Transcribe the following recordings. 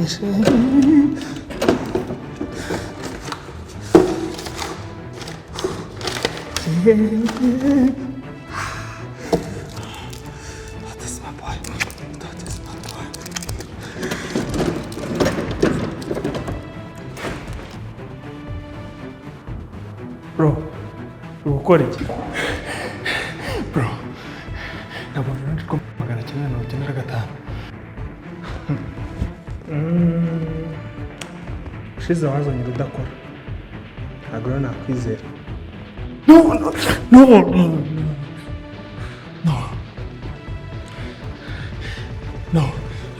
Aranyishe. That is my boy. That is my boy. Bro, uri gukora iki? Bro, nabonye urundi rwo 995. Ushize wazanye urudakora. Ntabwo rero nakwizera. No, no, no, no, no. No,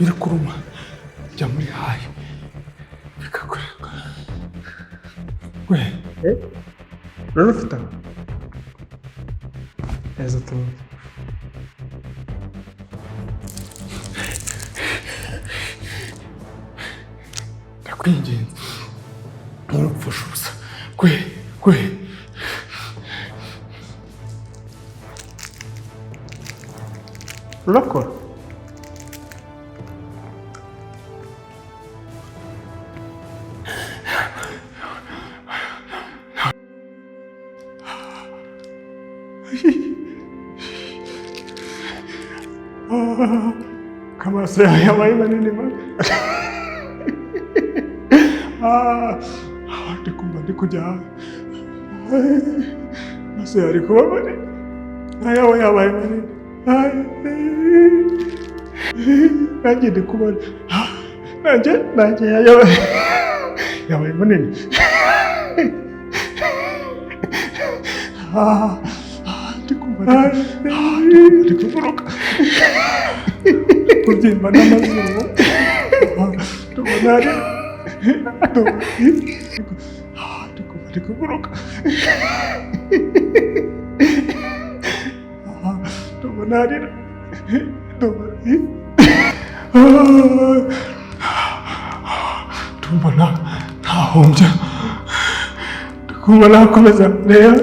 iyo uri kuruma jya muri high bikakureka. We, rero ufite aho? Neza tumve. Ndakwinginze, nturupfushe ubusa. Kwe, kwe. Rurakora? Amaso yawe yabaye manini mani. Ndi kumva ndi kujya, amaso yawe ari kuba manini, ayawe yabaye manini, nanjye ndi kubona, nanjye yabaye manini. Ndi kumva ndi kuguruka, kubyimba n'amazuru. Ndabona ari ndi kumva ndi kuguruka, ndabona ari ndumva ntahumbya, ndikumva nakomeza reba.